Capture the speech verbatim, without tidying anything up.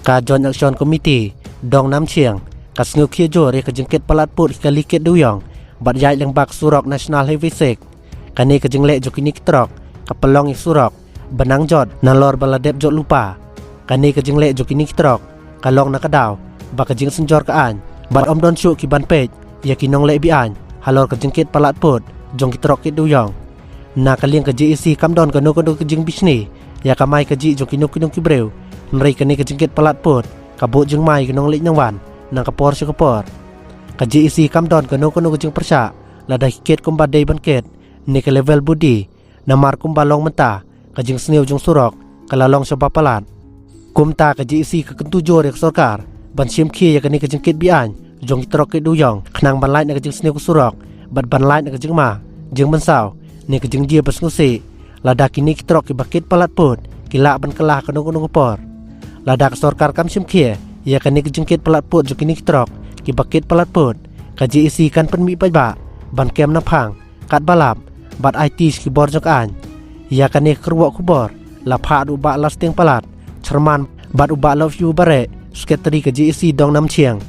Ka Joint Action Committee Dong Namchiang ka sngewkhia jur ïa ka jingkit palat pud ïa ka kali kit dewïong bad ïaid lyngba ka surok National Highway six. Kane ka jingleh jong kine ki trok ka pynlong ïa ka surok ba nang jot nalor ba la dep jot lypa. Kane ka jingleh jong kine ki trok ka long na ka daw ba ka jingsynjor ka aiñ bad ym don shuh ki ban peit ïa ki nongleh be-aiñ halor ka jingkit palat pud jong ki trok kit dewïong. Na ka liang ka J A C kam don kano kano ka jingbishni ïa ka mai ka jih jong kino kino ki briew, hynrei kane ka jingkit palat pud ka bud jingmai ïa ki nongleit nongwan na ka por sha ka por. Ka J A C kam don kano kano ka jingpyrshah lada ki kit kumba dei ban kit ne ka level bud dih, namar kumba long mynta ka jingsniew jong surok ka la long shaba palat. Kumta ka J A C ka kyntu jur ïa ka sorkar ban shim khie ïa kane ka jingkit be-aiñ jong ki trok kit dewïong khnang ban lait na ka jingsniew ka surok bad ban lait na ka jingma jingmynsaw ne ka jingjia ba sngewsih lada kine ki trok kiba kit palat pud ki lah ban kylla ha kano kano ka por. Lada ka sorkar kam shim khie ïa kane ka jingkit palat pud jong kine ki trok kiba kit palat pud, ka J A C kan pynmih paidbah ban kem na phang katba lap bad aiti sha ki bor jong ka aiñ ïa kane ka kyrwoh khubor. La phah da u Bah Lasting Palat, Chairman, bad u Bah Love You Bareh, Secretary ka J A C Dong Namchiang.